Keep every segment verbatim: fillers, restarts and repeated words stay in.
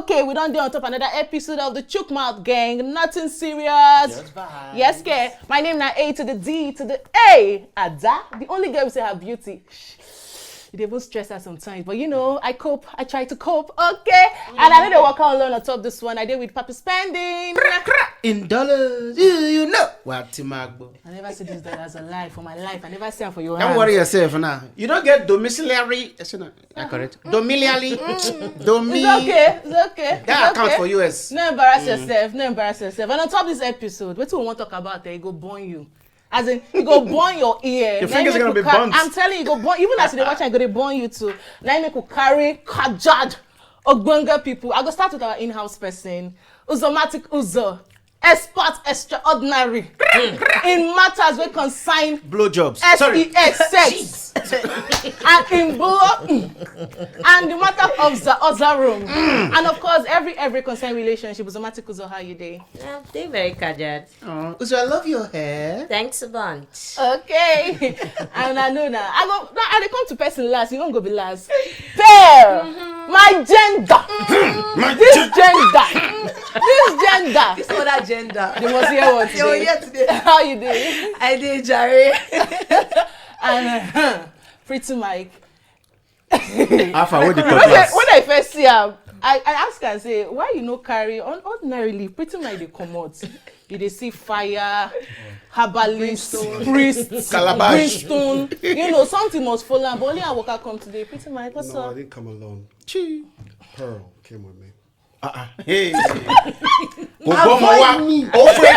Okay, we don dey on top another episode of the Chook Mouth Gang. Nothing serious. Just vibes. Yes, ke. My name na A to the D to the A. Ada, the only girl we say her beauty. It even stress her sometimes, but you know, I cope. I try to cope. Okay, and I need to work on learn on top this one. I did with Papi spending. In dollars, you, you know what, Timagbo? I never see this dollars alive for my life. I never see am for your Don't hand. Worry yourself now. You don't get domiciliary. Is it not? That correct? Domiciliary. Domi. It's okay. It's okay. That It's account okay. For U S. No embarrass yourself. No embarrass yourself. And on top of this episode, wetin we wan talk about, eh, e go burn you. As in, e go burn your ear. Your Na im fingers make gonna you be ca- burnt. I'm telling you, e go burn. Even as you dey watch, e go dey burn you too. Na im make we carry kajad ogbonge people. I go start with our in-house person, Uzomatic Uzo, expert extraordinary in matters wey concern Blowjobs. S Sorry. E S sex and in blow and the matter of the other room and of course every every concern relationship. Uzomatic Uzo, how you dey? Yeah, they very kajad. Oh, so I love your hair. Thanks a bunch. Okay. And I know now. I go now I dey come to person last. You don't go be last. Fair. My gender. This gender. This gender. This other gender. You must hear what Yo, today. Yeah, today. How you doing? I did Jare. And uh, pretty Mike. Alpha, what the When I, cutlass? When I first see him, I, I ask am say why you no carry on ordinarily pretty Mike dey comot. You dey see fire, herbalist, priest, Calabash. brimstone. You know something must follow am. But only I waka come today. Pretty Mike, what's No, I up? Didn't come alone. Chi. Pearl came with me. Hey. Kò gbọ́mọ wá. Ó fẹ́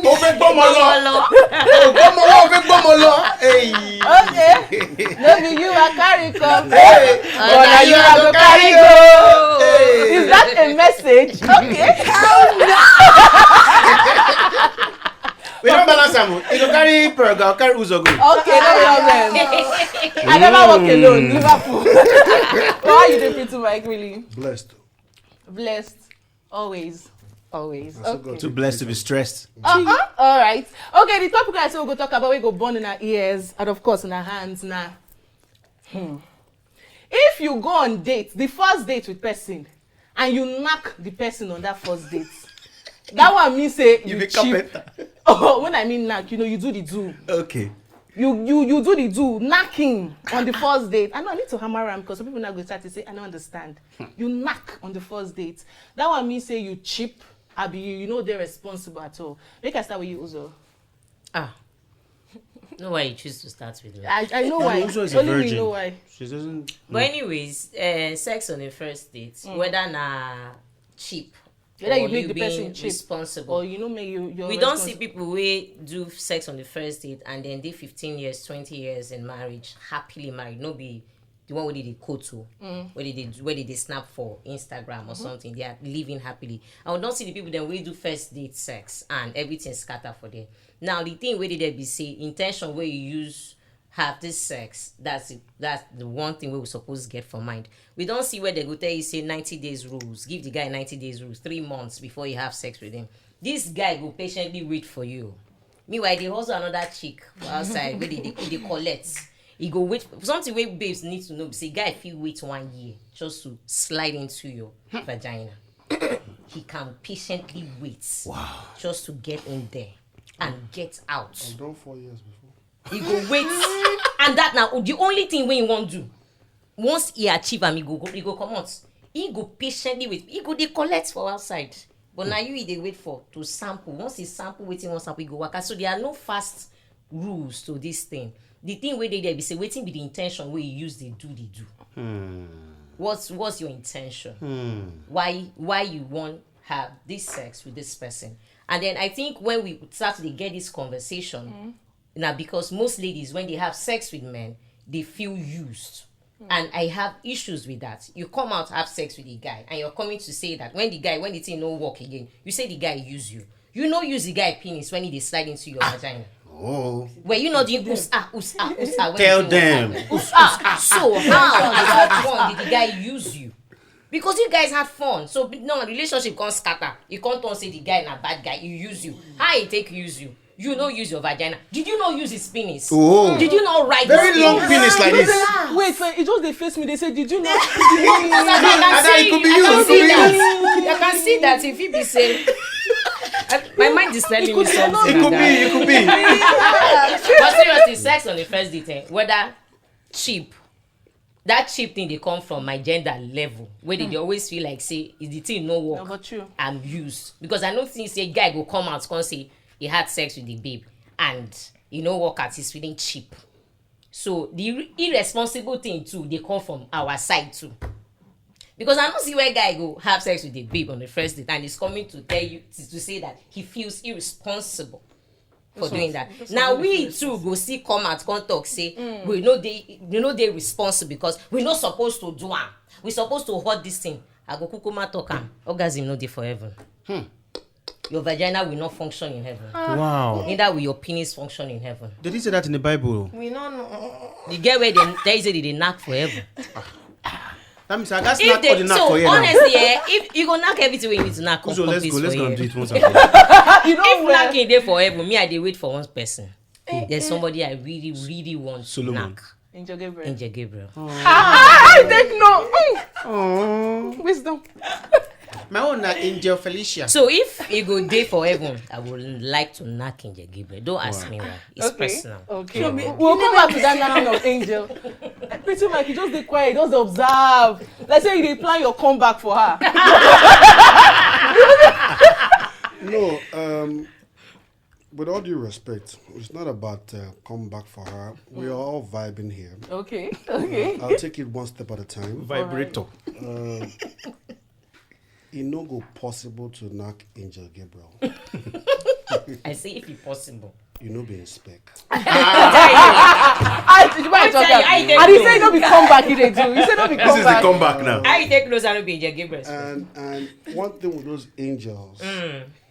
ó fẹ́ gbọ́mọ lọ. Kò gbọ́mọ wá, ó fẹ́ gbọ́mọ lọ. Hey. Okay. No be you I carry come. Hey. But na you I go carry go. Hey. Is that a message? Okay. We don't balance am. You go carry Pearl, go carry Uzo go. Okay, no problem. I never walk alone. Liverpool. How you dey, pretty Mike, really? Blessed. Blessed. Always. Always. I still Okay. got Too blessed to be stressed. Uh-uh. All right. Okay, the topic I say we go talk about, we go burn in our ears and of course in our hands now. Hmm. If you go on date, the first date with person, and you knock the person on that first date, that one means say you, You be cheap. Carpenter. Oh, when I mean knock, you know, you do the do. Okay. You you you do the do knocking on the first date. I know I need to hammer am because some people now go start to say I don't understand. You knock on the first date. That one means say you cheap. Abi you you know they're responsible at all. Make I start with you, Uzo. Ah, no why you choose to start with me. I, I know why. Uzo is a Only we virgin. Know why. She doesn't. But anyways, uh, sex on the first date, whether na cheap, Whether or you make the being person cheap, responsible. Or you know make you. You're We don't see responsible. People wey do sex on the first date and then dey fifteen years, twenty years in marriage, happily married. No be the one wey dey dey quote o, wey dey dey do- wey dey dey snap for Instagram or something. They are living happily. And we don see the people dem wey do first date sex and everything scatter for there. Now the thing wey dey there be say intention wey you use have this sex, that's it, that's the one thing wey we suppose get for mind. We don see where they go tell you say ninety days rules, give the guy ninety days rules, three months before you have sex with him. This guy go patiently wait for you. Meanwhile, they hustle another chick for outside wey dey dey dey collect. He go wait something wey babes need to know be say guy fit wait one year just to slide into your vagina. He can patiently wait just to get in there and get out. I've done four years before. He go wait. And that now the only thing wey he wan do. Once he achieve am, he go go he go comot. He go patiently wait, he go dey collect for outside. But na you he dey wait for to sample. Once he sample wetin he wan sample, he go waka. So there are no fast rules to this thing. The thing wey dey there be say wetin be the intention wey you use dey do dey do. What's what's your intention? Why why you wan have this sex with this person? And then I think when we start to dey get this conversation, na because most ladies when they have sex with men, they feel used. And I have issues with that. You come out, have sex with a guy, and you're coming to say that when the guy, when the thing no work again, you say the guy use you. You no use the guy penis when he dey slide into your vagina. Oh. Were you not doing us ah us ah us ah? When Tell the thing them. Was happening? Us ah. So how at what point did the guy use you? Because you guys had fun. So no relationship can't scatter. You can't turn say the guy na bad guy. He use you. How he take use you? You no use your vagina. Did you not use his penis? Oh. Did you not ride Very his long penis? Penis like this. Wait, wait, it just dey face me. They say, did you know? Ada, it could be you. It could be you. That if he be say, my mind is telling me something. It could be, it could be. But seriously, sex on the first date, eh, whether cheap, that cheap thing dey come from my gender level, where they dey always feel like say if the thing no work, No, but true. I'm used. Because I don't think say guy go come out come say he had sex with the babe and e no work out, he's feeling cheap. So the irre- irresponsible thing too dey come from our side too. Because I don't see where guy go have sex with the babe on the first date and he's coming to tell you to, to say that he feels irresponsible for doing that. Now we too go see come out come talk say we no dey we no dey responsible because we no suppose to do am. We suppose to hold this thing. I go kukuma talk am. Orgasm no dey for heaven. Your vagina will not function in heaven. Wow. Neither will your penis function in heaven. They didn't say that in the Bible. We no know. The girl where they tell you say they dey knack for heaven. That means I got If not all the they knock so for here now. Honestly, eh, if you go knack everything wey you need to knack, come So come let's this go. Let's for go here. and do it once again. You know If where? Knacking dey for heaven, me I dey wait for one person. There's somebody I really really want to Solomon. Knack. Angel Gabriel. Angel Gabriel. Ah, I take no. Mm. Wisdom. My own na Angel Felicia. So if he go dey for heaven, I would like to knack Angel Gabriel. Don't ask me why. It's Okay. Personal. Okay. We'll come back to that now of Angel. Pretty much, you just dey quiet, just dey observe. Let's say you dey plan your comeback for her. No, um, with all due respect, it's not about uh, come back for her. We are all vibing here. Okay. Okay. I'll take it one step at a time. Vibrator. Uh, it no go possible to knack Angel Gabriel. I say if it possible. You no be in spec. I, you might talk tell you, am. I dey And he do. Say no be comeback. He dey do. He say no be This is the comeback. Comeback now. I take close and be Angel Gabriel. And and one thing with those angels,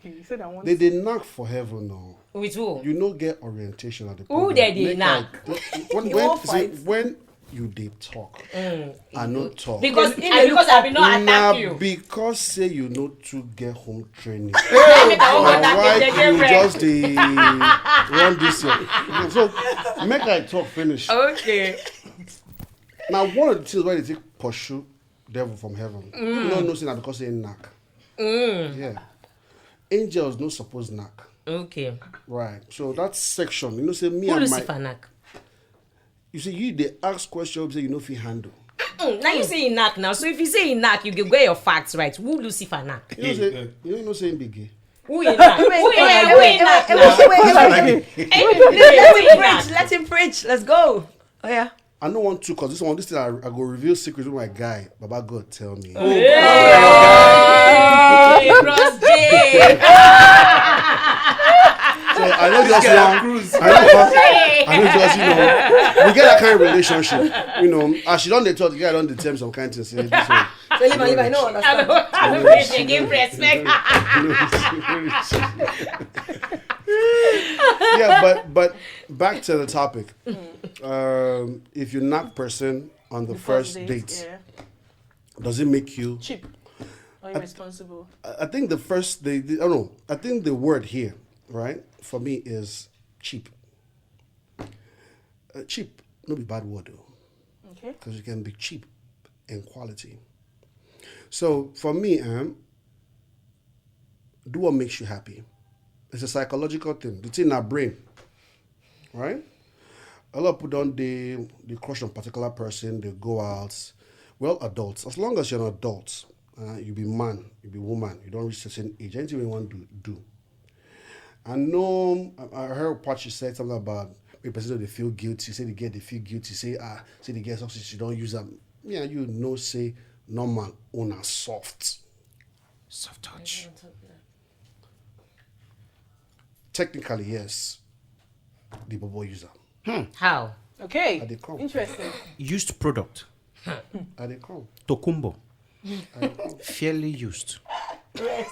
He said I want. they dey knack for heaven now. With who? You no get orientation at the Who point. they dey Make knack? I- When You when, won't see, fight. When you dey talk, I no talk. Because He I dey because I be not Na attack you. Because say you no too get home training. Let me go Na attack why Angel you Gabriel. Just dey run this year. So make I talk finish. Okay. Now one of the things why they take pursue devil from heaven. You don't know say na because say knack. Yeah. Angels no suppose knack. Okay. Right. So that section, you know, say me Who and Lucifer my. Knack? You see, you they ask questions say you know if you handle. Mm, now you say he knack now. So if you say he knack, you go get your facts right. Who Lucifer knack? You know, say, you know, say him be gay. Who he knack? Who he knack? Who he knack now? Who he Let him knack? preach. Let him preach. Let's go. Oh yeah. I don't want to, cause this one, this thing I, I go reveal secrets with my guy. Baba God tell me. Hey, Bros J. So I know just Guy one. Cruz. I know, I know just you know. We get that kind of relationship. You know, as she don't dey talk, the guy don't dey tell me some kind things. Say this one. So leave and leave. I know. I Understand. don't, I don't need to give respect. Yeah, but but back to the topic. Um, if you knock person on the, first, date, Yeah. Does it make you? Cheap. Or irresponsible. I I think the first, the, the, I don't know. I think the word here, right, for me is cheap. Uh, cheap, no be bad word though, Okay. Because you can be cheap in quality. So for me, um, do what makes you happy. It's a psychological thing. The thing in our brain, right? A lot of people don't they they crush on particular person. They go out. Well, adults. As long as you're an adult, uh, you be man, you be woman. You don't reach certain age. Anything you want to do, do. I know. I I heard Pachi said something about a person they feel guilty. Say they get they feel guilty. Say ah, say they get something she don't use them. Yeah, you know say normal on a soft. Soft touch. Technically, yes. The bobo user. How? Okay. I dey come. Interesting. Used product. I dey come. Tokumbo. Fairly used. I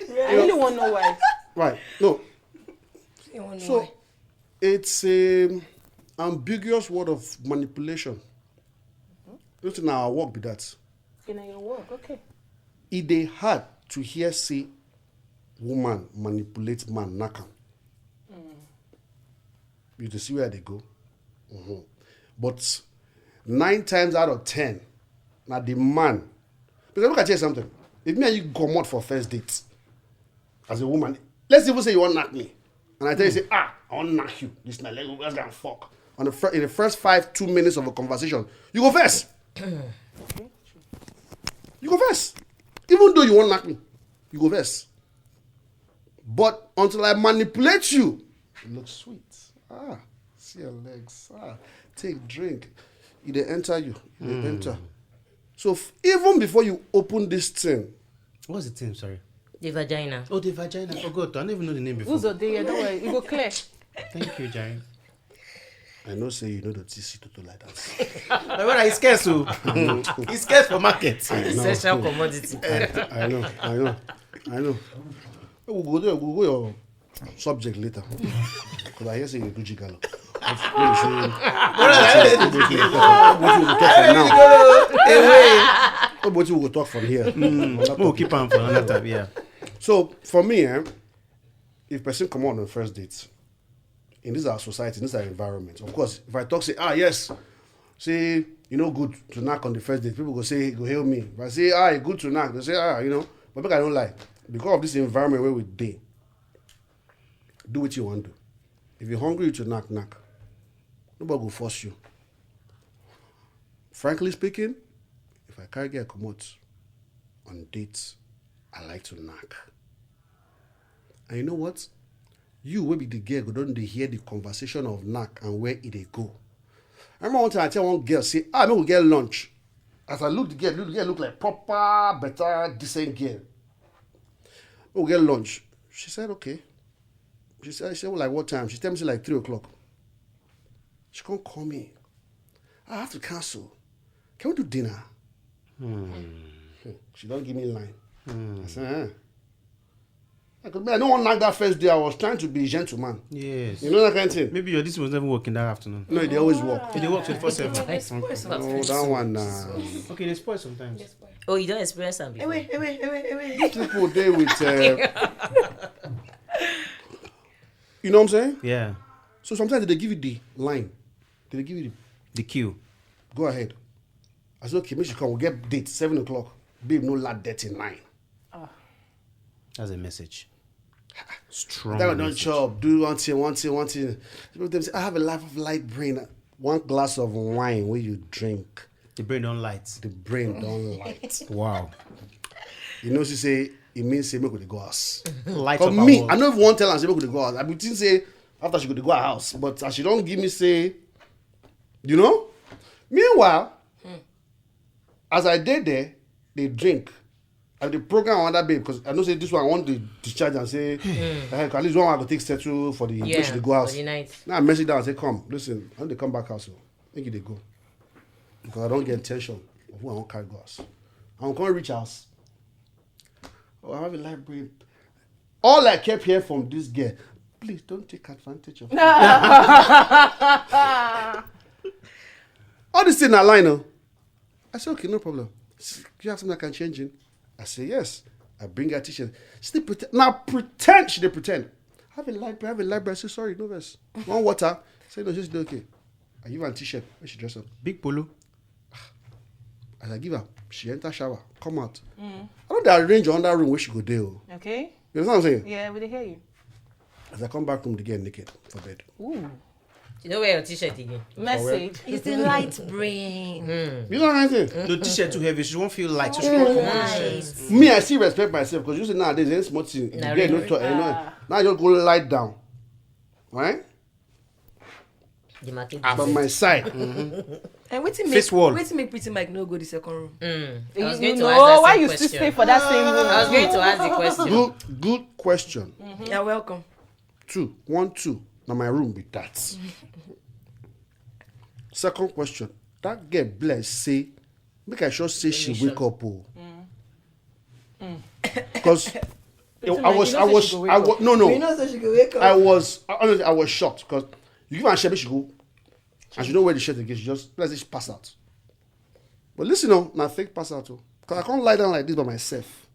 really want to know why. Right. No. So it's a ambiguous word of manipulation. Not in our work be that. Okay, now your work. Okay. E dey hard to hear say woman manipulate man knack am. You dey see where I dey go. Mhm. But nine times out of ten, na the man. Because look at you something. If me and you comot for first date, as a woman, let's even say you wan knack me, and I tell you say, ah, I wan knack you. This na leg, let's go and fuck. On the fir- in the first five two minutes of a conversation, you go first. You go first. Even though you wan knack me, you go first. But until I manipulate you, it looks sweet. Ah, see your legs. Ah, take drink. E dey enter you. E dey enter. So f- even before you open this thing, What's the thing? Sorry. The vagina. Oh, the vagina. I forgot. I don't even know the name before. Who's your day? Don't worry, you go clear. Thank you, Jai. I know say you know the T C Toto like that. My brother, it's scarce, oh. It's scarce for market. Essential commodity. I know, I know, I know. We go there, we go your subject later. Because I hear say you do gigolo. Wetin we go talk from here? We'll keep on for another time, yeah. So for me, eh, if person come on on first date, in this our society, in this our environment, of course, if I talk say, ah, yes, say you know good to knock on the first date, people go say, go hail me. If I say, ah, e good to knock, they say, ah, you know. But make I don't lie, because of this environment where we dey, do what you want to do. If you hungry to knock, knock. Nobody go force you. Frankly speaking, if I carry girl comot on dates, I like to knock. And you know what? You wey be the girl go don dey hear the conversation of knack and where e dey go. I remember one time I tell one girl say, ah, make we get lunch. As I look the girl, the girl look like proper, better, decent girl. Make we get lunch. She said okay. She said, she said, well, like what time? She tell me say like three o'clock. She come call me. I have to cancel. Can we do dinner? Hmm. She don't give me line. I said, eh. I could, I don't want to knock that first day. I was trying to be a gentleman. Yes. You know that kind of thing. Maybe your this was never working that afternoon. No, they always work. They work twenty-four seven. Oh, that one. Uh, Okay, they spoil sometimes. Oh, you don't experience am before. Ewe, ewe, ewe, ewe. People dey with. Uh, you know what I'm saying? Yeah. So sometimes they give you the line. They give you the The queue. Go ahead. I said, okay, make she come. We get date seven o'clock. Babe, no lad dirty nine. That's a message. Strong. That one don't message. Chop. Do one thing, one thing, one thing. People dem say, I have a life of light brain. One glass of wine where you drink, The brain don't light. the brain don't light. Wow. You know, she say it means say make we dey go house. Light For up our me, world. I no even want tell am say make we dey go house. I be think say after she go dey go her house, but as she don't give me say, you know. Meanwhile, as I dey there, they drink. I dey program another babe because I know say this one I want to discharge and say, eh, at least one I go take settle for the Yeah, make she dey go house. For the night. Now I message down and say, come, listen, I want to come back house. Oh. Make you dey go because I don't get tension of who I want carry go house. I wan come reach house. Oh, I have a light brain. All I kept hearing from this girl, please don't take advantage of me. All this thing na line, oh. I said, okay, no problem. Do you have something I can change in? I say yes. I bring her t-shirt. She still pretend. Now pretend she dey pretend. Have a library, have a library. I say sorry, no verse. One water. Say no, just dey okay. I give her a t-shirt when she dress up. Big polo. As I give her, she enter shower, come out. I don't dey arrange another room where she go dey. Oh. Okay. You understand what I'm saying? Yeah, we dey hear you. As I come back room, the girl naked for bed. Ooh. You know where your t-shirt again? Message. It's the light brain. You know what I'm saying? The t-shirt too heavy. She won't feel light. So she won't come out. Nice. Me, I still respect myself because you see nowadays, any small thing, Nah, you get no really. to, you know, now I just go lie down, right? The market. By my side. And wetin Face make wall. Wetin make pretty Mike no go the second room? Mm. I You, was you going to know ask that why same you question. Still stay for that same room? I was going to ask the question. Good, good question. You're welcome. Two, one, two. Now my room be that. Second question. That girl bless say, make I sure say she wake up. Oh. Because I was, I was, I was, no, no. You know, so she go wake up. I was, I, honestly, I was shocked because you give her a shirt, she go, and she know where the shirt again. She just, let's say she pass out. But listen, oh, now fake pass out, oh, because I can't lie down like this by myself.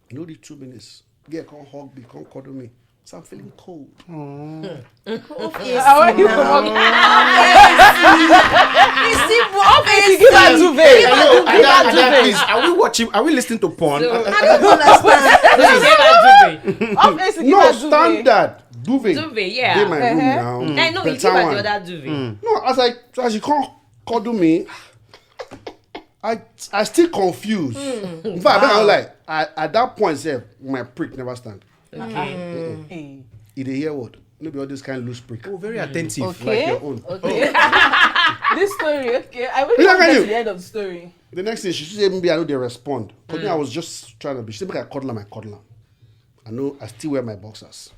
You know, the two minutes, girl can't hug me, can't cuddle me. So I'm feeling cold. How are you? You see, off A C, give her duvet. Hello, Ada, Ada, please. Are we watching? Are we listening to porn? So- I- I- I don't understand. Give her duvet. Off A C, give no, her duvet. Standard duvet. Duvet, yeah. Dey my room Uh-huh. now. I know you give Better her one. The other duvet. No, as I as you come cuddle me, I I still confused. In fact, I don't like. I, at that point, sef, my prick never stand. Hey. You dey hear what? No be all this kind loose prick. Oh, very attentive. Okay. Like your own. Okay. This story, okay. I really You want to like get you? To the end of the story. The next thing she say, maybe I know they respond. But me, I was just trying to be. She said, "Make I cuddle am, I cuddle am." I know I still wear my boxers.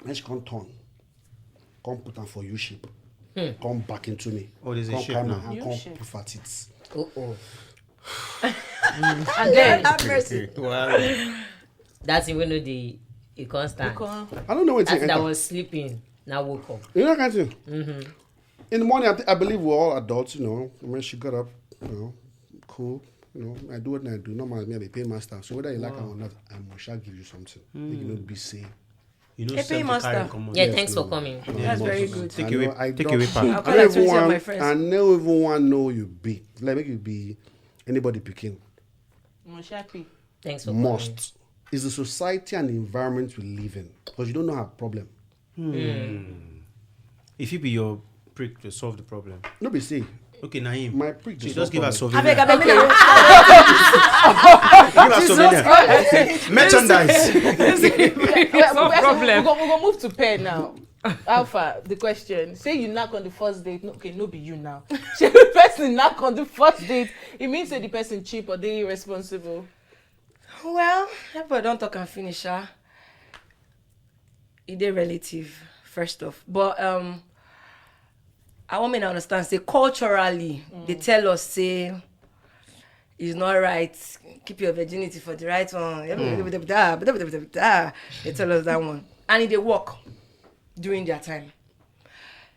Then she come turn, come put am for U shape, come back into me. Oh, there's a Come shape carry my now. hand, U come shape. Put at it. Oh, oh. And then, Have mercy. Wow. That thing we know the it constant. because I don't know what As to that enter. Was sleeping, now woke up. You know that kind of thing. In the morning, I, th- I believe we're all adults. You know, when she got up, you know, cool. You know, I do what I do. Normally, me I be paymaster. So whether you like it or not, I must shall give you something. Make you not be say. You know, Hey, self paymaster. carry come on. Yeah, Yes, thanks for no. Coming. That's very good. Take I away, know, I take don't- away I'll part. I call don't her even twenty on want. My friends. I never even want know you be like make you be anybody picking. Moshapi. Thanks for Coming. Must is the society and environment we live in because you don't know her problem. If you be your prick to solve the problem. No be say Okay, Naim. My prick She dey just solve give her problem. souvenir. Abeg, abeg, make I Give her souvenir. Merchandise. Wait, No we, problem. We go, we go move to pair now. Alpha, the question. Say you knock on the first date. No, okay, no be you now. Say the person knock on the first date. It means that the person cheap or they irresponsible. Well, everybody don talk and finish, sha. E dey relative, first off. But um, I want me to understand, say culturally, they tell us, say, it's not right, keep your virginity for the right one. They tell us that one. And e dey work during their time.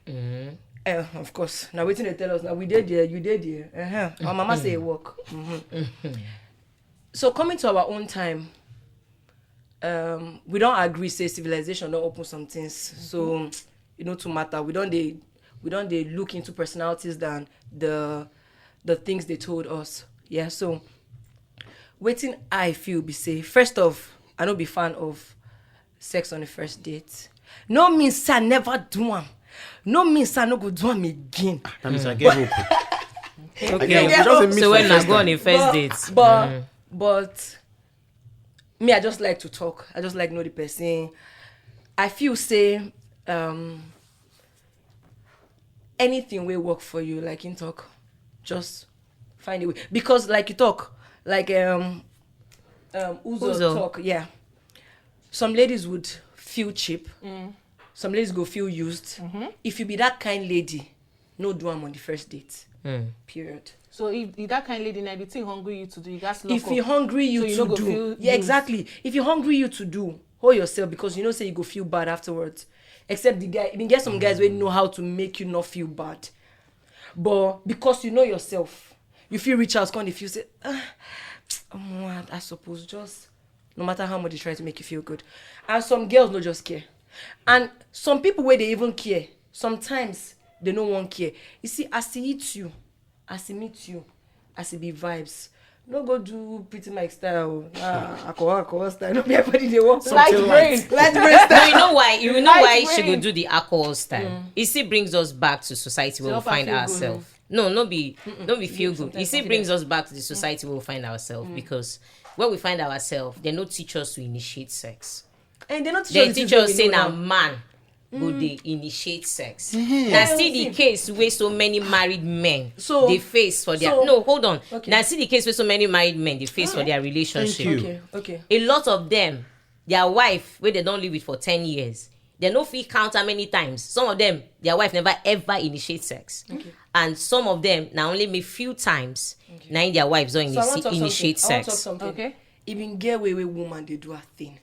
Eh, of course. Now, wetin they tell us now, we dey there, you dey there. Uh-huh. Our mama say e work. So coming to our own time, um, we don agree say civilization don open some things. So e no too matter. We don dey, we don dey look into personalities than the, the things they told us. Yeah, so wetin I feel be say, first off, I no be fan of sex on the first date. No mean say I never do am. No mean say I no go do am again. That means I get hope. Okay. Again, we just dey meet So for when I first go on time. A first But, date. but, but me, I just like to talk. I just like know the person. I feel say um anything will work for you. Like in talk, just find a way, because like you talk, like um um Uzo, Uzo. Talk, yeah. Some ladies would feel cheap. Some ladies go feel used. If you be that kind lady, no do am on the first date. Period. So if, if that kind lady now, the thing hungry you to do, you got If he hungry you So you to no go do, feel yeah, used. Exactly. If he hungry you to do, hold yourself, because you know say you go feel bad afterwards. Except the guy, you get some guys wey know how to make you not feel bad, but because you know yourself, you feel reach out, come dey feel say, ah, omo, I, I suppose just, no matter how much they try to make you feel good. And some girls no just care, and some people wey they even care, sometimes they no wan care. You see, as he eat you, as he meet you, as he be vibes. No go do Pretty Mike style. Ah, alcohol, alcohol style. No be everybody they want Light something brain. Light brain No, style. You know why? You know Light why she brain. Go do the alcohol style. It still brings us back to society where we Help her find feel good. Ourselves. No, no be, no be feel good. Sometimes It still something brings else. Us back to the society where we find ourselves because where we find ourselves, they no teach us to initiate sex. And they not teach They us the teach things us we say know na now. Man go dey initiate sex. Na still the case where so many married men So- they face for their so- no hold on. Okay. Na still the case where so many married men they face for their relationship. you. Okay, okay. A lot of them, their wife wey they don live with for ten years, they no fit count how many times. Some of them, their wife never ever initiate sex. And some of them, na only me few times, na in their wives don So I want initi- talk initiate something. I want sex. Talk something. Okay. Even get away with woman they do a thing.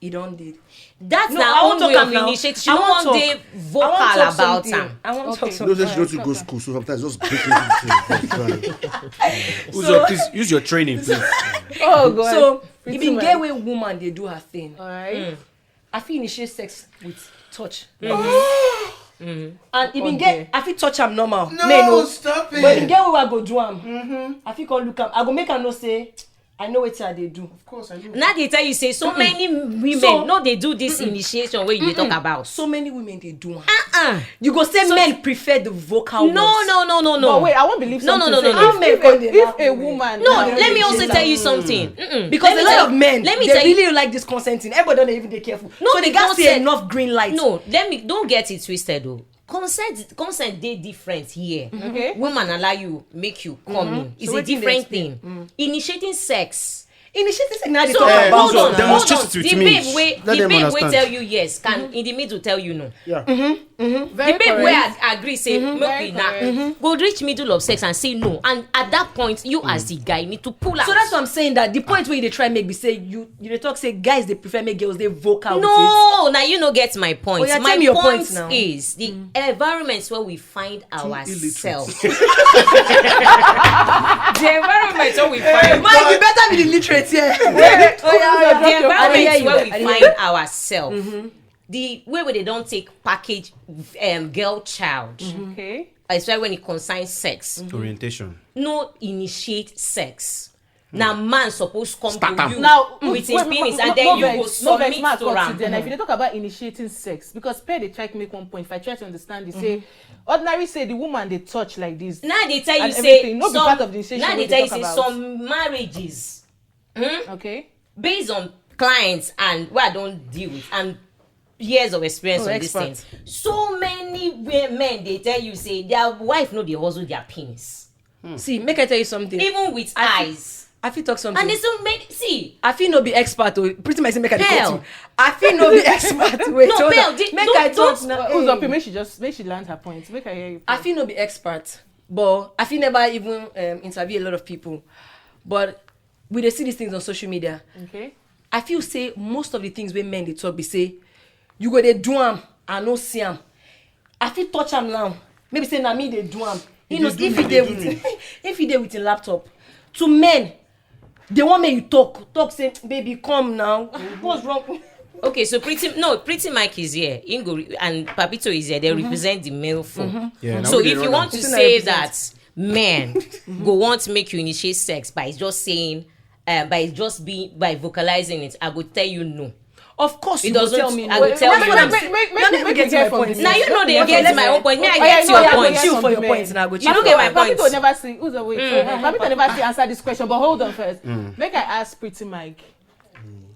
E don dey. That's No, na I want own talk way of am now. Initiate. She I no want wan talk. Dey I want vocal talk about something. Am. I want Okay. Talk You know, something. she don't go school, so sometimes just break into things. Uzo, please use your training, please. Oh God. So Pretty even man. Get away woman they do her thing. All right. I fit initiate sex with touch. Like this. And e bin get, I fit touch am normal. No, make e no, stop it. But e get where I go do am. I fit come look am. I go make am know say I know wetin I dey do. Of course, I know. Now they tell you say so many women So- no dey do this initiation wey you dey talk about. So many women dey do am. Uh-uh. You go say men prefer the vocal No, ones. No, no, no, no. But wait, I wan believe No, no, something. No, no, So no. if, if, if a woman, No, let me also tell you something. Mm-mm. Because Let a me lot tell- of men, let me they tell you- really like this consenting. Everybody don't even dey careful. No, So they be got say consent. Enough green light. No, let me don't get it twisted though. Consent, consent dey different here. Okay. Woman allow you make you come in. It's So a wetin dey different explain? Thing. Initiating sex. Initiating sex now they So talk Eh, about. hold so on, hold demonstrate on. it with The me. babe wey Let the them babe wey understand. Tell you yes can in the middle tell you no. Yeah. The babe wey ag- agree say make we Very knack go reach middle of sex and say no, and at that point you as the guy need to pull out. So that's what I'm saying. That the point where you dey try make be say you you dey talk say guys they prefer make girls they vocal with it. No, now you no get my point. Oh, yeah, My tell me your point point now. Is the environment where we find illiterate. Ourselves. The environment where we find Man, you better be the literate here. The environment I hear you, where I we hear find you. Ourselves. The way where they don't take package um, girl child. Okay. Especially when it concerns sex. Orientation. No initiate sex. Na man suppose come to you Now, with wait, him penis no, and then no you vex, go no vex, submit ma, to cut am. It then. If you dey talk about initiating sex, because Pei dey try to make one point. If I try to understand, they say ordinary say the woman they touch like this. Now they tell you And say everything, no be some, part of the initiation now wey they tell they you say talk about. Some marriages Okay. Based on clients and what I don't deal with and years of experience Oh, on this expert. Thing. So many women they tell you say their wife know they hustle their penis. See, make I tell you something. Even with eyes. I fit talk something. And they so many see. I fit no be expert o. Pretty much say make I dey Hell. Cut you. I fit no be expert. Wait, No, hold Pearl, on. the- Make don't- I talk don't- now. Who's Hey. up? Make she just make she land her point. Make I hear you. I fit no be expert, but I fit never even um, interview a lot of people. But we dey see these things on social media. Okay. I feel say most of the things wey men dey talk be say you go dey do am, I no see am. I fit touch am now. Maybe say na me dey do am. You know, if he dey with if he dey with a laptop, to men, they want make you talk, talk say, baby, come now. What's wrong? Okay, so pretty no, pretty Mike is here. Ingo and Papito is here. They represent the male form. Yeah, now So we dey if you run want am. to Wetin I say represent? That men go want make you initiate sex by just saying, uh, by just being by vocalizing it, I go tell you no. Of course, It you go doesn't- tell me. I No. go tell That's you. What I'm Make- saying. make- make You're not people even getting hear my from point. this. Now you know they Okay, get let's my go. own point. Me, I Oh, get yeah, no, your yeah, point. yeah. You for your Yes. points now. Go You don't get my Papito point. Never see. Who's the wait? Papito never see answer this question. But hold on first. Make I ask Pretty Mike.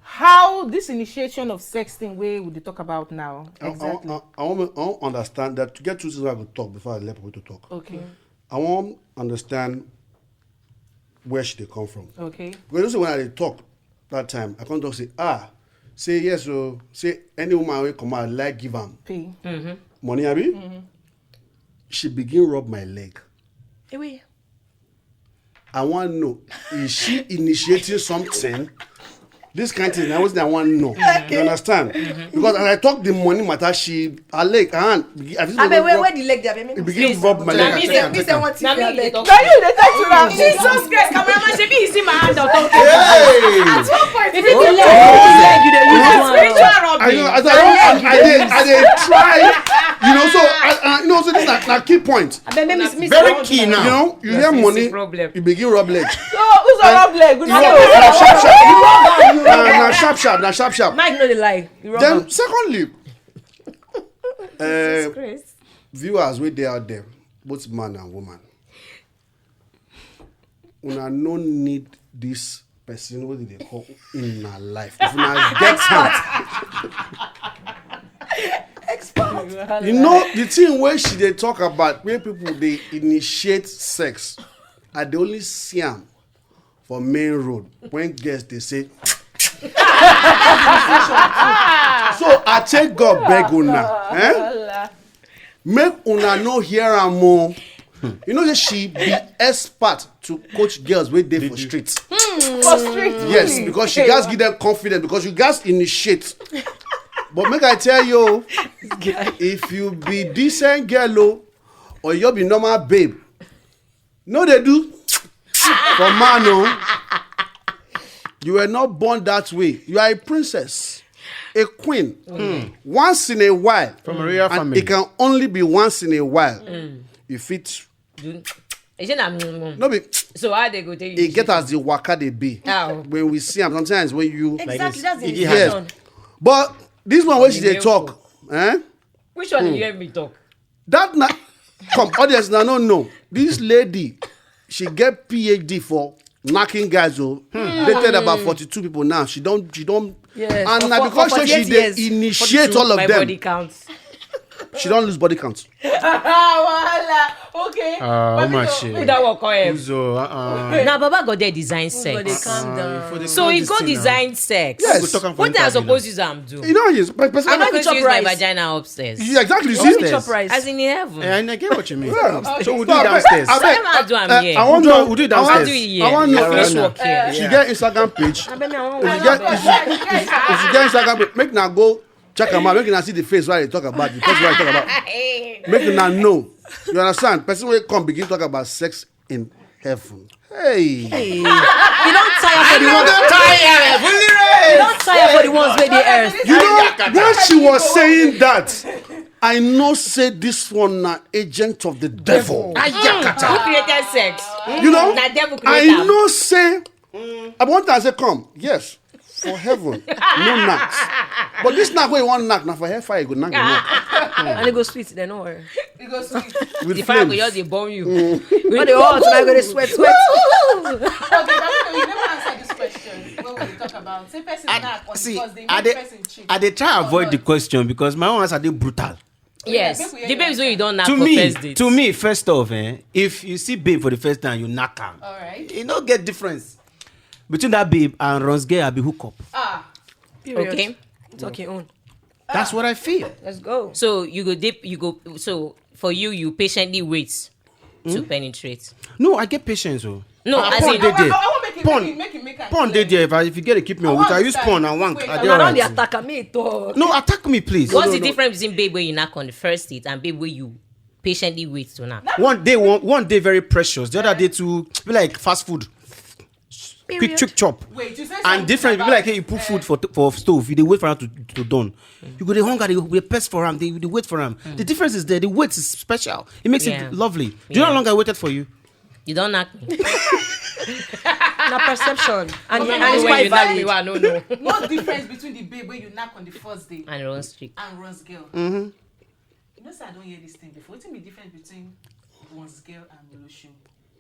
How this initiation of sexting way would they talk about now? I, I, I, I, want, I want understand that to get two things I go talk before I let people to talk. Okay. I want understand where she dey come from. Okay. Because you see when I dey talk that time, I come talk say, ah, say yes, so say any woman wey come out like give am Pay. money, abi? She begin rub my leg. Anyway, I wan know, is she initiating something? This kind thing, na wetin I wan know. You understand? Because as I talk the money matter, she, her leg, her hand, I just I mean, where, rub- where the leg there? I mean, it begin rub my Na leg. me I dey- can't this I understand. want to Na me feel dey like. talk. Now you dey talk to her. Jesus Christ, cameraman, shebi you see my hand on top? Hey! Is it the leg? Is it the leg you dey use? Spiritual I rubbish. know, I, I, I, I, dey, I dey try, you know, so, I, I, you know, so this na, na key point. I mean, maybe it's Very key You now. know, you hear That's money, the problem. you begin rub leg. So who's a rub leg? Who's You a know, na sharp, sharp. Na, na sharp, sharp, na sharp, sharp. Mike no dey lie. You rub Then, am. Secondly, uh, Christ. Viewers wey dey out there, both man and woman, una no need this person wey dey call in una life. If una get am, Expert. you know the thing wey she dey talk about, wey people dey initiate sex, I dey only see am for main road when girls dey say. So I take God beg una, eh? Make una no hear am o. You know say she be expert to coach girls wey dey for street. For street. Yes, because she gats give them confidence, because you gats initiate. But make I tell you, if you be decent girl o, or you be normal babe, no dey do for man o. You were not born that way. You are a princess. a queen once in a while. From a royal And family. It can only be once in a while. You fit. Is it na mm, mm. No be. So how they go take you? E get as the waka dey be. How? When we see am, sometimes when you. Exactly, that's the Iggy implication. But this one wey she dey Iggy talk, eh? Which one you hear me talk? That na come audience na no know. This lady, she get P H D for knacking guys. Oh, dated about forty-two people now. She don't, she don't. Yes. And For- na for- because for say she forty-eight dey years. initiate all of My them. Body count. She don't lose body count. Wahala. Okay. Ah, But oh my we shit. don't- Who that work on him? So, uh, Now Baba go there design Everybody sex. calm down. So he go design sex. Yes. Go talk am for What I interview suppose now. Use am do? You know, yes, but person. I I no no fit chop use my rice. Vagina upstairs. Yeah, exactly. You Only see, chop rice. As in heaven. Yeah, I get what you mean. Yeah. So we do No, it abeg, downstairs. abeg, Why am I do am eh, here? I want We'll to. do, we'll do it I want How downstairs. do you I want hear? to Finish know. Work here. If you get Instagram page, if you get, if you, if you get Instagram page, make una go check am out. Make una see the face wey I talk about. The person wey I talk about. Make una know. You understand? Person wey come begin talk about sex in heaven. Hey. You don't tire for the ones. You don't tire for the ones wey dey earth. You know, when she was saying that, I know say this one na agent of the devil. Who created sex? You know, Na devil I create am. Know say I want to say come, yes, for heaven, no knacks. But this knack wey you wan knack na for hellfire you go knack the knack And it go sweet, then no worry. with The fire go flames. Just dey burn you. But the hot, I go dey sweat, sweat. Okay, but you never answer this question. When we talk about say person knack on See, the first day, I make dey, person cheat. I dey try avoid the question because my own answer dey brutal. Yes, Make we hear the babes your wey you don knack To for me, first date. To me, first off, eh, if you see babe for the first time, you knack am. All right. You no get difference between that babe and Runs girl abi hook up. Ah, Period. Okay. Talk your own. That's what I feel. Let's go. So you go dip, you go. So for you, you patiently wait to penetrate. No, I get patience. Oh. No, Ah, as porn in- dey there. I want make it, Porn, make it, make it, make it porn clear. dey there. If I, if you get to keep me I on, which want I use understand. Porn and wank. Wait, I I dey Now alright. they attack me, talk. No, attack me, please. What's No, the no, no. Difference between babe where you knack on the first date and babe where you patiently wait to knack? One day, one, one day very precious. The other day to be like fast food, quick, quick chop. Wait, you said And different people like, hey, you put food for for stove, you dey wait for am to to done. You go dey hunger, dey dey press for am, dey dey wait for am. The difference is there. The wait is special. It makes Yeah. It lovely. Do you know how Yeah. long I waited for you? You don't knack me. Na perception. And, Don't and know it's when quite you knack me, valid. Well, I don't know. No difference between the babe where you knack on the first day And run streak. And Runs girl. Mm-hmm. You know, say I don't hear this thing before. What's the difference between Runs girl and Olosho?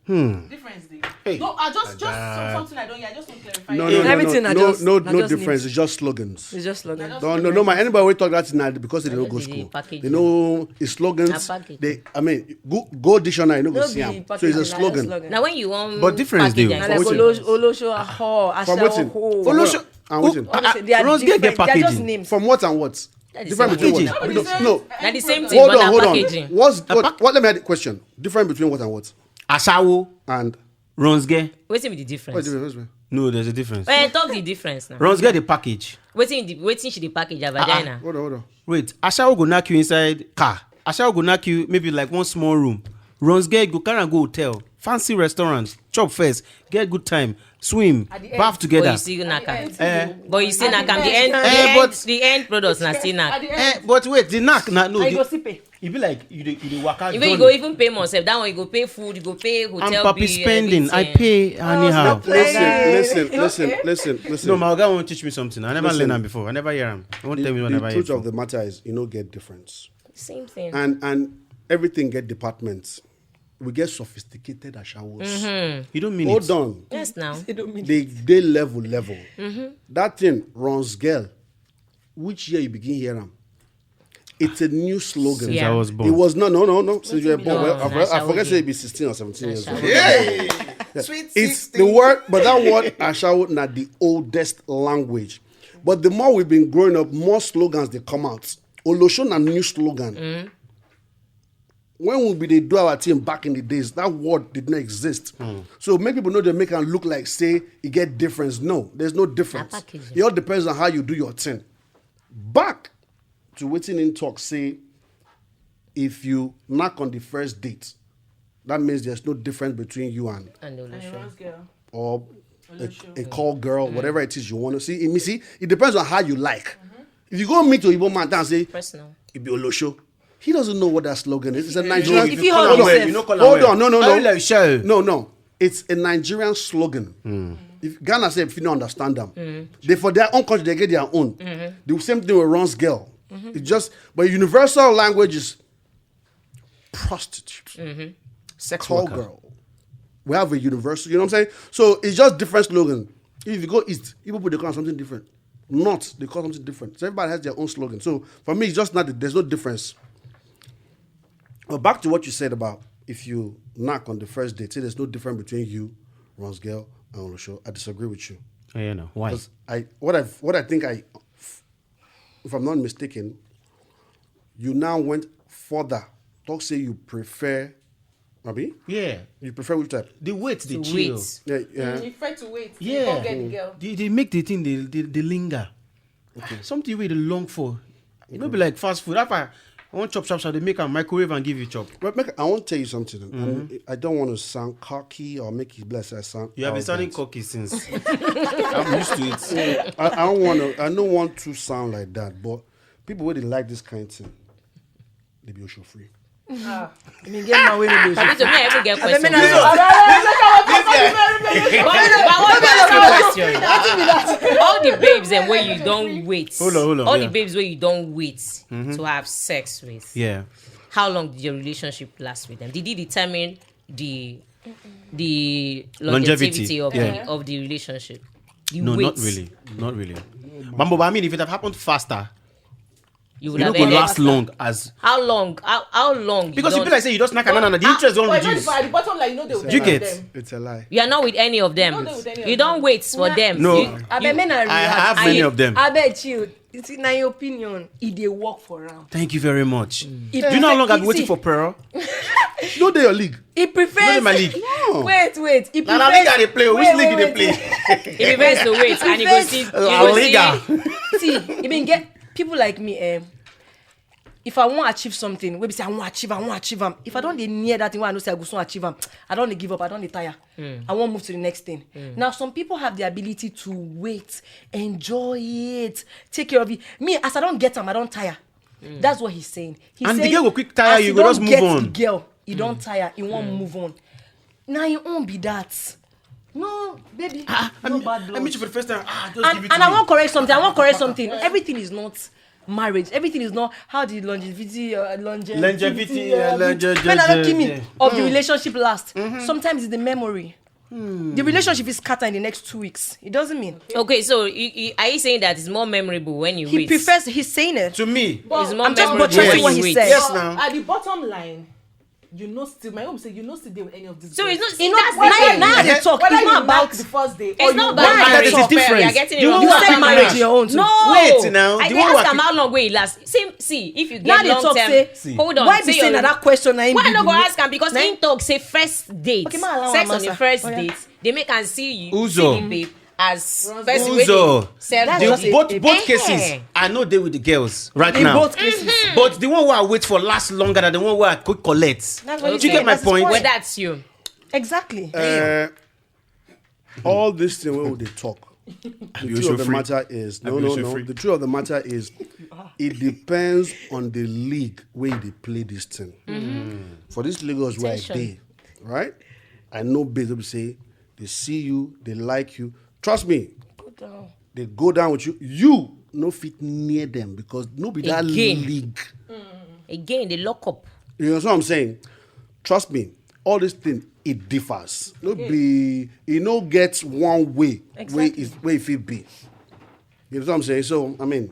Hmm. Difference, dey. Hey. No, I just just Bad. Something I don't hear. I just want to clarify. No, Yeah. no, no, Everything no, I no, just- no, I no just difference. need- It's just slogans. It's just slogan. Just No, no, no, man. Anybody wey talk that thing na because they no go Just the school. Package. They know it's slogans. Na package. They, I mean, go, go dictionary, you no go No see be am. So package, it's a na slogan. slogan. Now when you want But difference dey. package Na and like packaging. Olo- Olosho, Aho, From wetin? Ashawo. From Olosho- what? And wetin? Honestly, they are Runs girl get different. They are just packaging. Names. From what and what? That is Different between packaging. what? Packaging. No. Now the same Packaging. thing, Hold but on, na hold on. Packaging. What's, A what, pack- what? Let me add the question. Different between what and what? Ashawo, And Runs girl. Wetin be the difference? What's the difference? No, there's a difference. Eh, talk the difference now. Runs girl the package. Wetin the wetin she dey package her vagina? Hold on, hold on. Wait, Ashawo go knack you inside car. Ashawo go knack you maybe like one small room. Runs girl go carry am go hotel, fancy restaurant, chop first, get good time, swim, At the bath end. together. But you still knack am. Eh. But you still knack am. The end, the Eh, end, but- the end products na still knack. At the Eh, end, but wait, the knack na no. I The, go see pay. e be like you dey you dey waka. Even you go even pay more sef. That one you go pay food, you go pay hotel I'm papi bill, spending. I everything. Pay anyhow. Play. Listen, Hey. listen, listen, listen, listen. No, my guy won't teach me something. I never Listen. Learn am before. I never hear am. I won't The, tell me what I the never hear. Truth of Before. The matter is, you no get difference, Same thing. And and everything get departments. We get sophisticated ashawos. You don't mean Hold it. On. Yes, now. They don't mean They they level level. That thing runs girl. Which year you begin hear am? It's a new slogan. Since Yeah. I was born. It was no no no no. Since you were born, No, well, I, forget- I Ashawo forget day. Say be sixteen or seventeen years old. Hey, sweet It's the word, but that word Ashawo na the oldest language. But the more we've been growing up, more slogans they come out. Olosho na new slogan. When we be dey do our thing back in the days, that word did not exist. So make people know they make and look like say it get difference. No, there's no difference. Na packaging. It all depends on how you do your thing. Back to wetin in talk say, if you knock on the first date, that means there's no difference between you and And Olosho. Runs girl. or a, Olosho. A call girl, whatever it is you want to see. It, see, it depends on how you like. If you go meet Oyibo man and say, Personal. "It be Olosho," he doesn't know what that slogan is. It's a Nigerian. If you hold yourself. Hold on, no, no, no. Like, sure. No, no. It's a Nigerian slogan. If Ghana say, if you don't understand them, they, for their own country, they get their own. The same thing with Ron's girl. It's just, but universal language is prostitute, Sex call worker. Girl. We have a universal, you know what I'm saying? So it's just different slogan. If you go east, Igbo people, they call something different. North, they call something different. So everybody has their own slogan. So for me, it's just not, there's no difference. But back to what you said about if you knock on the first date, say there's no difference between you, Ron's girl, and Olosho. I disagree with you. Oh, yeah, no. Why? 'Cause I, what I, what I think I, if I'm not mistaken, you now went further. Talk say you prefer, Abi? Yeah. You prefer which type? The wait, the To chill. wait. Yeah, yeah. You prefer to wait. Yeah. You can't get the girl. They, they make the thing, they, they, they linger. Something where they long for. You know, be like fast food. After I want chop, chop, chop, they make a microwave and give you chop. But make, I want to tell you something. And I don't want to sound cocky or make it bless. I sound. You have been sounding arrogant. Cocky since. I'm used to it. I, I don't want to. I don't want to sound like that. But people where they like this kind of thing, they be Osho free. I mean, get my way with But this. To me, I even get I mean, question. I But, but what about the question? All the babes and where you don't wait. Hold on, hold on, All yeah. The babes where you don't wait to have sex with. Yeah. How long did your relationship last with them? Did it determine the the Longevity. longevity of, Yeah. the, of the relationship? The No, wait. Not really. Not really. Bambo, but I mean, if it had happened faster, You it would not have go ended. Last long as. How long? How, how long? Because you don't- be like say you just knock another, and the Ah, interest don't But you know, reduce. at the bottom line, you know they will Do you be get? Them. It's a lie. You are not with any of them. You don't do with any of You don't them. Wait for them. No, You- I, Abeg, make na I have relax. many I- of them. Abeg, chill. It's in my opinion. It dey work for am. Thank you very much. It Do you know how long I've been prefer- waiting see, for Pearl? No, they your league. It prefers. Not in my league. No. Wait, wait. It Na, na prefers. league I dey play. Which Wait, league you dey wait, play? wait. It prefers to wait and you go Prefers- see. You La go Liga. See, See, even get people like me. Um, if I want to achieve something, maybe say I want to achieve, I want to achieve am. If I don't dey near that thing, where I know say I go soon achieve am, I don't dey give up. I don't dey tire. I won't move to the next thing. Now, some people have the ability to wait, enjoy it, take care of it. Me, as I don't get am, I don't tire. That's what he's saying. He's And the saying, girl go quick tire, as you you go don't just move get on. The girl, you don't tire. You won't move on. Now you won't be that. No, baby. Ah, I No meet, bad I blood. meet you for the first time. Ah, just give And, it and to I me. Won't correct something. I won't correct something. Everything is not marriage. Everything is not how the longevity, uh, longevity, Longevity, uh, uh, everything. longe- Men are not longe- kidding. yeah. Of the relationship last. Sometimes it's the memory. The relationship is scattered in the next two weeks. It doesn't mean Okay, so you, you, are you saying that it's more memorable when you he wait? Prefers. He's saying it. To me. It's more I'm just memorable butchering when what you he wait. said. Yes, now. At the bottom line, you know, still my own say you know still dey with any of these. So it's girls. not. See, You know, that's when the I, thing. now they talk. Whether It's you not knock about. the first day. It's not Why about that marriage. is You're different. Getting it You wrong. You know said what marriage happened? in your own too. No. Wait now. I Do dey you know ask what am how long wey e last. See, see, if you Now get they long talk term, say, See. Hold on. Why Say be saying your that that question? I Why ain't you go believe- ask am? Because Nah. He talk say first date, Okay, ma, allow sex am on the answer. first Oh, yeah. Date, they make am see you, Uzo. See the babe as Runs person Uzo. wey dey sell That's The, just drugs. it. both both Eh. cases, I know they with the girls right In now. Both cases. But the one where I wait for lasts longer than the one where I quick collect. That's what Do you said. Get my That's his point? Well, that's you. Exactly. Uh, all this thing when they talk, the You truth should of the free. Matter is no, Abi no, you should no. Free. The truth of the matter is, it depends on the league where they play this thing. For these Lagos where I Attention. Dey, right? I know babes will say they see you, they like you. Trust me, Go down. They go down with you. You no fit near them because no be that Again. League. Again, they lock up. You know what I'm saying? Trust me, all this thing it differs. No be, you no get one way where Exactly. Is where it fit be. You know what I'm saying? So I mean,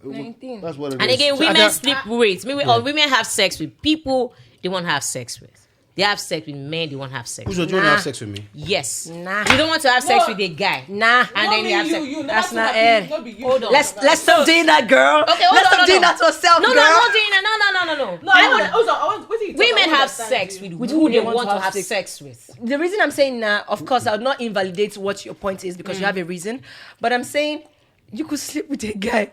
Nineteen. That's what it And is. Again, So I women can't- sleep with. Maybe or women have sex with people they want to have sex with. They have sex with men they want to have sex. Uzo, With. Do you want to have sex with me? Yes. Nah. You don't want to have sex No. with a guy. Nah. And then you have sex. You, you, That's not not happen. it. No be you. Hold on. Let's let's stop doing that, girl. Okay, hold Let's on, stop hold doing on. That to ourselves, No, no, girl. I'm not doing that. No, no, no, no, no. No, I I would- want. Also, I want. What do you Women I have understand sex you. with, With who who they they want want to to have have sex with. The reason I'm saying now, of course, I would not invalidate what your point is because you have a reason, but I'm saying you could sleep with a guy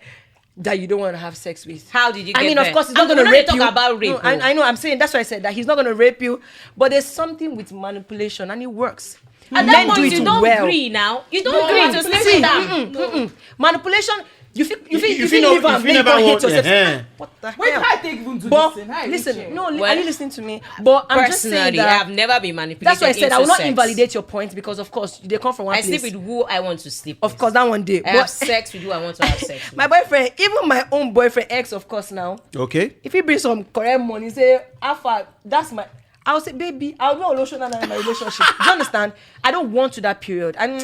that you don't want to have sex with. How did you I get mean, there? Of course, it's I'm not going to not rape talk you. About rape. No, I, Oh. I know. I'm saying that's why I said that he's not going to rape you. But there's something with manipulation, and it works. At Men that point, do it you don't well. Agree now. You don't No, agree to sleep see, with them. Mm-mm, mm-mm. Manipulation. You feel you feel you feel leave am, make you hate yourself. What the hell? Wait, how I take even do this thing? How I listen, no, are you listening to me? But I'm just saying that I've never been manipulated. That's why I said I will not invalidate your point because, of course, they come from one place. I sleep with who I want to sleep with. Of course, that one day. I have sex with who I want to have sex with. My boyfriend, even my own boyfriend, ex, of course, now. Okay. If he brings some correct money, say, "Alpha, that's my," I'll say, "Baby, I'll be on lotion and in my relationship." Do you understand? I don't want to that period. And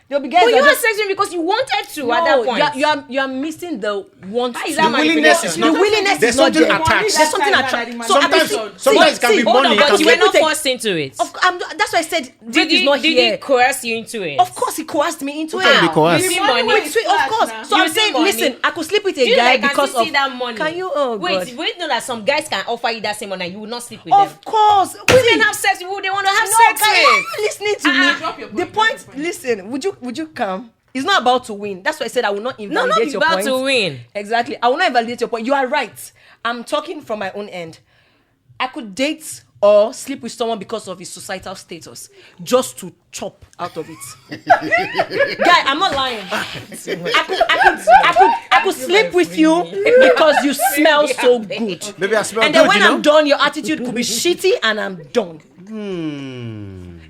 they'll be guys. But you had sex with him because you wanted to at that point. No, you are, you are missing the want. How is that manipulation? The willingness is not there. There's something attached. There's something attached. So sometimes it can be money. But you were not forced into it. That's why I said Drake is not here. Did he coerce you into it? Of course, he coerced me into it. How? Using money? Of course. So I'm saying, listen, I could sleep with a guy because of that money. Can you? Oh God. Wait, wait, know that some guys can offer you that same money, you will not sleep with them. Of course. Women have sex with who they want to have sex with. Are you listening to me? The point, listen, would you, would you come? It's not about to win. That's why I said I will not invalidate your point. No, not about to win. Exactly. I will not invalidate your point. You are right. I'm talking from my own end. I could date or sleep with someone because of his societal status, just to chop out of it. Guy, I'm not lying. I could, I could, I could, I could sleep with you because you smell so good. Maybe I smell good. And then when I'm done, your attitude could be shitty, and I'm done.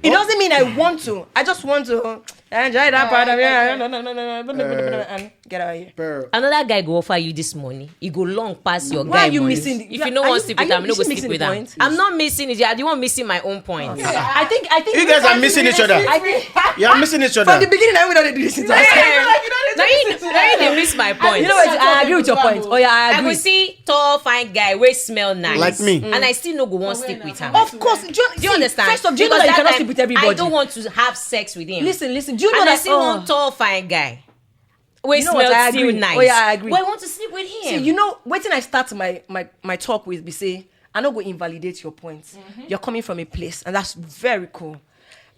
It doesn't mean I want to. I just want to enjoy that part of it. No, no, no, no, no, no, no, no, no, and get out of here. Another guy go offer you this money. He go long pass your guy money. Why are you missing? If you no want sleep with am, no go sleep with am. I'm not missing it. You are the one missing my own point. I think, I think you guys are missing each other. I think you are missing each other. From the beginning, I would not do this. Now you, now you dey miss my point. You know what? I agree with your point. Oh yeah, I agree. I go see tall, fine guy wey smell nice, like me, and I still no go want sleep with am. Of course, do you understand? First of, do you know that you cannot sleep with everybody? I don't want to have sex with him. Listen, listen. Do you know that? And I see one tall, fine guy wey smell still nice. Oh yeah, I agree. But I want to sleep with him. See, you know wetin I start my, my, my talk with be say, I no go invalidate your point. You're coming from a place, and that's very cool.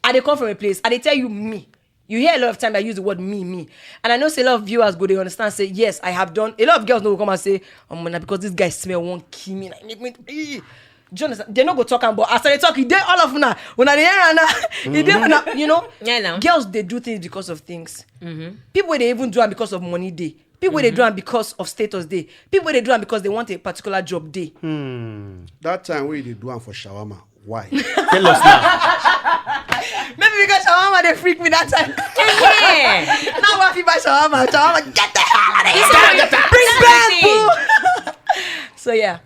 I dey come from a place. I dey tell you me. You hear a lot of time I use the word me, me. And I know say a lot of viewers go dey understand say, yes, I have done. A lot of girls no go come and say, "Oh, na because this guy smell wan kill me. Like, make me." Do you understand? They no go talk am, but as I dey talk, e dey all of una. Una dey hear am now. E dey una, you know? Yeah, now. Girls dey do things because of things. People wey dey even do am because of money dey. People wey dey do am because of status dey. People wey dey do am because they want a particular job dey. That time wey you dey do am for shawarma, why? Tell us now. Maybe because shawarma dey freak me that time. Now I fit buy shawarma. Shawarma, get the hell out of here. Bring Big Ben, boo. So yeah.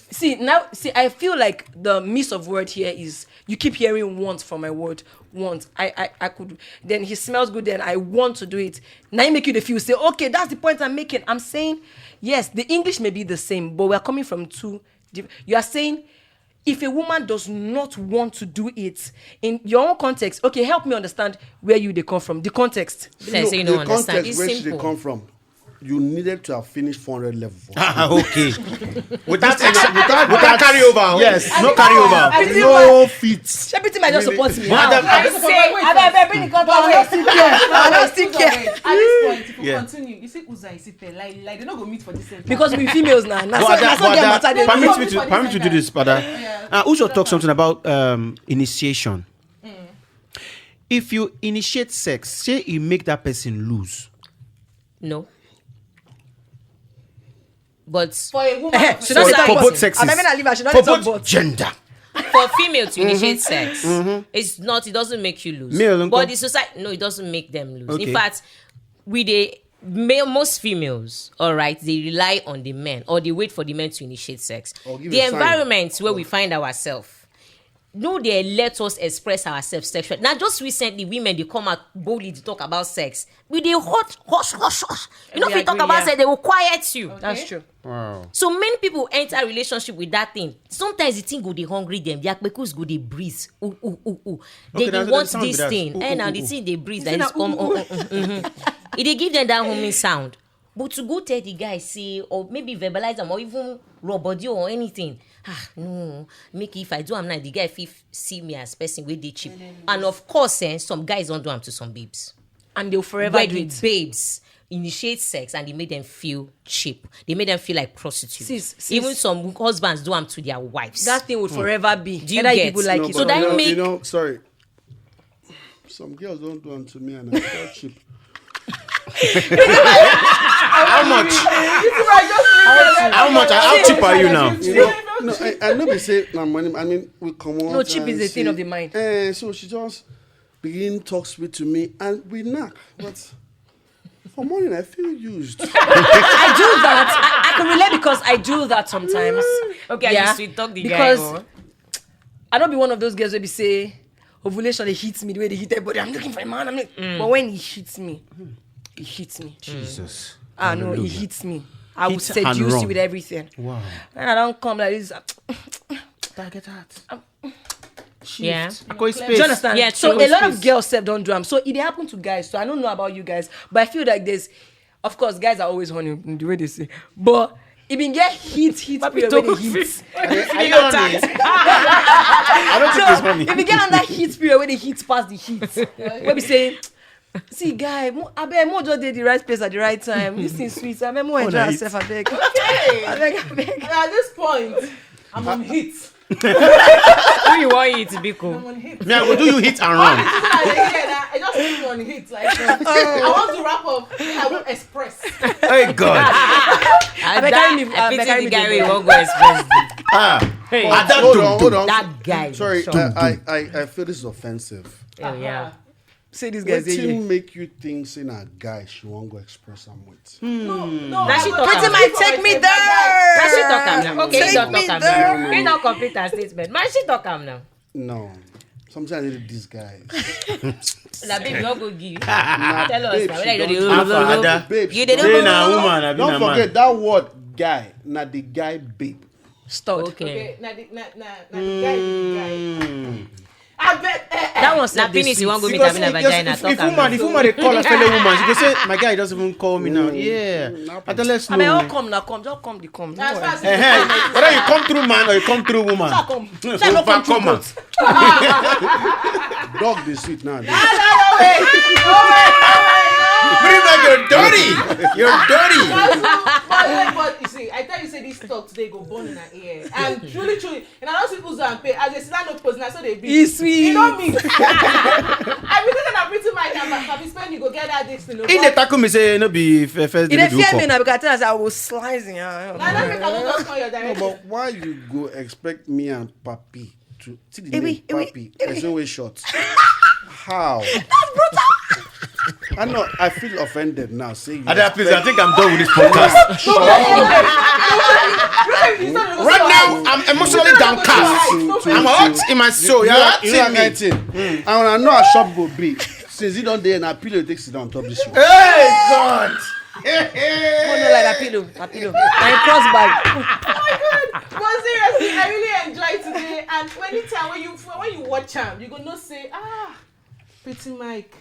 See, now, see, I feel like the miss of word here is you keep hearing "want" from my word, "want." I, I, I could, then he smells good, then I want to do it. Now you make you the feel say, okay, that's the point I'm making. I'm saying, yes, the English may be the same, but we're coming from two. You are saying, if a woman does not want to do it in your own context, okay, help me understand where you dey come from. The context. Say you don't understand. It's simple. Come from. You needed to have finished four hundred level for. Ah, okay. Without, without, without carryover. Yes, no carryover. No fit. Shebi team I just support me. Madam, I say, I beg, bring the contact. I don't still care. I don't still care. At this point, if you continue, you see Uza, you see Pele, like, like they no go meet for the same. Because we females now. Now so get matter. Permit me to, permit me to do this, brother. Uh, Uzo talk something about um, initiation. If you initiate sex, say you make that person lose. No. But for a woman, for both sexes. For both gender. For female to initiate sex, it's not. It doesn't make you lose. Male, but the society, no, it doesn't make them lose. In fact, we dey most females, all right, they rely on the men or they wait for the men to initiate sex. The environment where we find ourselves, no dey let us express ourselves sexually. Now, just recently, women dey come out boldly to talk about sex. We dey hot, hush, hush, hush. You know, if you talk about sex, they will quiet you. That's true. Wow. So many people enter relationship with that thing. Sometimes the thing go dey hungry them. Their kpekus go dey breeze. Ooh, ooh, ooh, ooh. They dey want this thing. And now the thing dey breeze. That is come. E dey give them that humming sound. But to go tell the guy, say, or maybe verbalize am, or even rub body or anything, ah, no, make if I do am now, the guy fit see me as person wey dey cheap. And of course, eh, some guys don do am to some babes. And they'll forever do it. Where the babes initiate sex and they make them feel cheap. They make them feel like prostitutes. Even some husbands do am to their wives. That thing would forever be. Do you get? So that make, you know, sorry. Some girls don do am to me and I feel cheap. Whether How much? How much? How cheap are you now? You know, no, I, I know they say na money. I mean, we come on. No, cheap is a thing of the mind. Eh, so she just begin talk sweet to me, and we knock. But for morning, I feel used. I do that. I, I can relate because I do that sometimes. Okay, Yeah, I sweet talk the guy. Because Oh. I don't be one of those girls where be say ovulation they hit me the way they hit everybody. I'm looking for a man. I'm like, but when he hits me, he hits me. Jesus. Ah no, he Hallelujah. hits me. I will Hit and seduce wrong. you with everything. Wow. And I don't come like this. Target heart. Yeah. I go Do you understand? Yeah, So true. A lot of girls self don't do am. So it dey happen to guys. So I don't know about you guys, but I feel like there's, of course, guys are always horny in the way they say, but it been get hit, hit period where they hit. Are you on it? I don't think it's funny. If you get under heat period where they hit past the heat, where be say, see guy, mo, I bet mo just did the right place at the right time. This thing sweet. I bet mo enjoy night. Myself. I beg. I beg. I beg. At this point, I'm on hit. Who you want it, Biko? I'm on hit. Me, I go do you hit and run. I just feel on hit. Like, uh, I want to wrap up. I will express. Hey God. I, beg, that, carry me- I I pity beg, carry the me guy to we bed. won't go express. Ah. Hey. At that Hold dum on, dum. Hold on. That guy. Sorry, Sure. I, I, I, I feel this is offensive. Oh, yeah. Say this guy say Wetin yeah. Make you think say na guy she wan go express am with? No, no. That she I go talk tell am. My Pretty mic, take me there. Now she talk am now. Okay, he Take don't me talk am there. now. He don't complete her statement. Man, she talk am now. No. Sometimes I need this guy. Na babe, you go give. Na Tell us babe now. she Whether you don dey do. Half her other. Babe, You dey Say do. na woman, I be Don't na man. Forget that word, guy. Na the guy, babe. Stud. Okay. Okay, na the na na na the guy be the guy. Mm. I bet. Eh, eh. That one Na said this finish, you wan go meet Because Abina if, Vagina. if, Talk if am woman, now. If woman they call a fellow woman, she go say, "My guy doesn't even call me now." Yeah. I tell us I mean, all no. Come now, come, just come, the come. No As far worry. as Eh, eh. Whether you come through man or you come through woman. Shall come. Shall not come through Overcomer. goat. Dog dey sweet now. Pretty like you're dirty. You're dirty. But, but, but you see, I tell you, say this talk today go burn in her ear. And truly, truly, and I don't see Uzo and Pay. As they sit down, no post, now so they be. E sweet. You know me. I be thinking I'm pretty mic and Papi Spend, you go get that this thing. In the tackle me say no be f- first You day dey we fear me hook up. Now because I tell us I will slice in her. Now that make I go just call your No, direction. But why you go expect me and Papi to see the Ebi, name ebi, Papi? ebi. Person wey short. How? That's brutal. I know. I feel offended now. Say you Ada, please, I expect- think I'm done with this podcast. Right now, I'm emotionally downcast. I'm hot in my soul. You're You know that hurting me. Kind thing. And I know a shop go be. Since you don't dare na pillow take sit down on top this one. Hey God. Oh no, like that pillow, that pillow. And cross bag. But seriously, I really enjoy today. And when you tell when you when you watch him, you go no say ah, pretty Mike.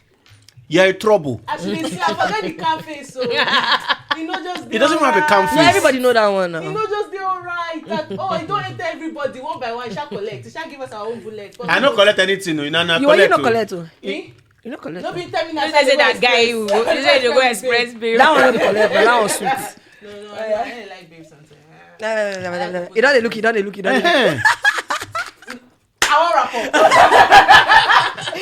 You're in trouble. As you dey see, I forget the calm face. So you know just. He doesn't have a calm No, face. Everybody know that one You now. Know just dey alright. That oh, you don't enter everybody one by one. You shall collect. You shall give us our own bullet. I no collect anything. No, na na You you collect. no Oh. Collect oh. Eh? You no collect. No be tell me No, na they say that guy. You, you say they go express babe. That one no be collect. But that one sweet. No, no, I, I like babe something. No, no, no, no, no, no. You don't dey look. You don't dey look. You don't dey look. Eh. I won't wrap up.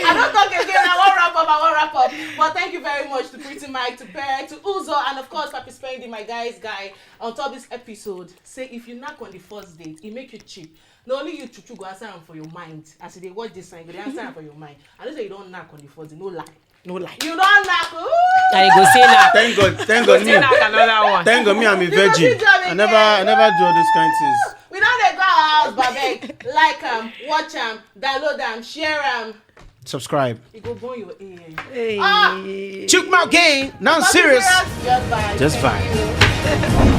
I don't talk again. I won't wrap up. I won't wrap up. But thank you very much to Pretty Mike, to Bear, to Uzo, and of course, Papi Spendy, my guy's guy, on top this episode. Say if you knock on the first date, it make you cheap. Not only you, chuchu, go answer am for your mind. As they watch this sign, go dey answer am for your mind. I know say you don't knock on the first date. No lie. No lie. You don't knock. Ooh. And he go say that. Thank God. Thank God. Me. Say that another one. Thank God. Me, I'm a virgin. I never, I never do all those kind things. We don't dey go our house, but beg, like am, watch am, download am, share am. Subscribe. It go burn your ear. Hey. Ah. Check my game. Now I'm serious. Just vibes. Just Thank vibes. You.